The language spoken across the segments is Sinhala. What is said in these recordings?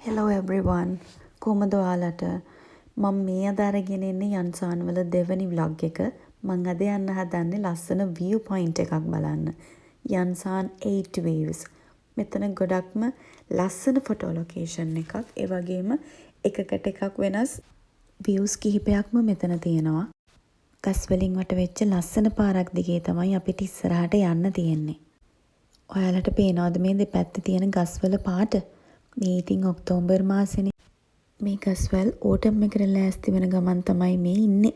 Hello everyone, කොහොමද ඔයාලට? මම මේ අද අරගෙන එන්නේ යන්සාන් වල දෙවනි ව්ලොග් එක. මං අද යන්න හදන්නේ ලස්සන විව් පොයින්ට් එකක් බලන්න. යන්සාන් 8 Waves. මෙතන ගොඩක්ම ලස්සන ෆොටෝ ලොකේෂන් එකක්. ඒ වගේම එකකට එකක් වෙනස් විව්ස් කිහිපයක්ම මෙතන තියෙනවා. ගස් වලින් වට වෙච්ච ලස්සන පාරක් දිගේ තමයි අපිට ඉස්සරහට යන්න තියෙන්නේ. ඔයාලට පේනවද මේ දෙපැත්තේ තියෙන ගස්වල පාට? මේ ඉතින් ඔක්තෝබර් මාසෙනේ. මේ ගස්වැල් ඕටම් එකට ලෑස්ති වෙන ගමන් තමයි මේ ඉන්නේ.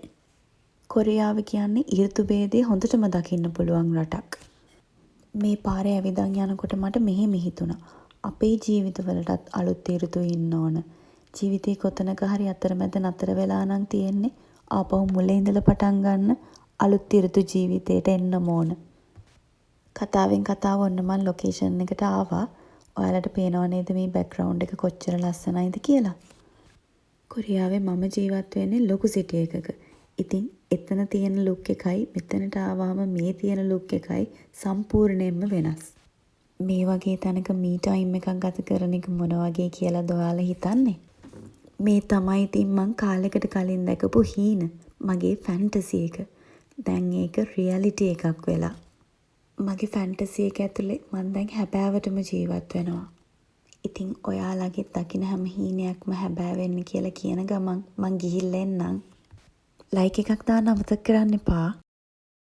කොරියාව කියන්නේ ඍතු භේදය හොඳටම දකින්න පුළුවන් රටක්. මේ පාරේ ඇවිදන් යනකොට මට මෙහෙම හිතුණා. අපේ ජීවිතවලටත් අලුත් ඍතු ඉන්න ඕන. ජීවිතේ කොතනක හරි අතරමැද නතර වෙලා නම් තියෙන්නේ, ආපහු මුල ඉඳලා පටන් ගන්න අලුත් ඍතු ජීවිතේට එන්නම ඕන. කතාවෙන් කතාව ඔන්න මං ලොකේෂන් එකට ආවා. ඔයාලට පේනව නේද මේ බැක්ග්‍රවුන්ඩ් එක කොච්චර ලස්සනයිද කියලා? කොරියාවේ මම ජීවත් වෙන්නේ ලොකු සිටි එකක. ඉතින් එතන තියෙන ලුක් එකයි මෙතනට ආවහම මේ තියෙන ලුක් එකයි සම්පූර්ණයෙන්ම වෙනස්. මේ වගේ තැනක මී ටයිම් එකක් ගත කරන එක මොන වගේ කියලාද ඔයාලා හිතන්නේ? මේ තමයි ඉතින් මං කාලෙකට කලින් දැකපු හීන. මගේ ෆැන්ටසි එක. දැන් ඒක රියැලිටි එකක් වෙලා. මගේ ෆැන්ටසි එක ඇතුලේ මං දැන් හැබෑවටම ජීවත් වෙනවා. ඉතින් ඔයාලගෙත් දකින හැම හීනයක්ම හැබෑ වෙන්න කියලා කියන ගමන් මං ගිහිල්ලා එන්නම්. ලයික් එකක් දාන්න අමතක කරන්න එපා.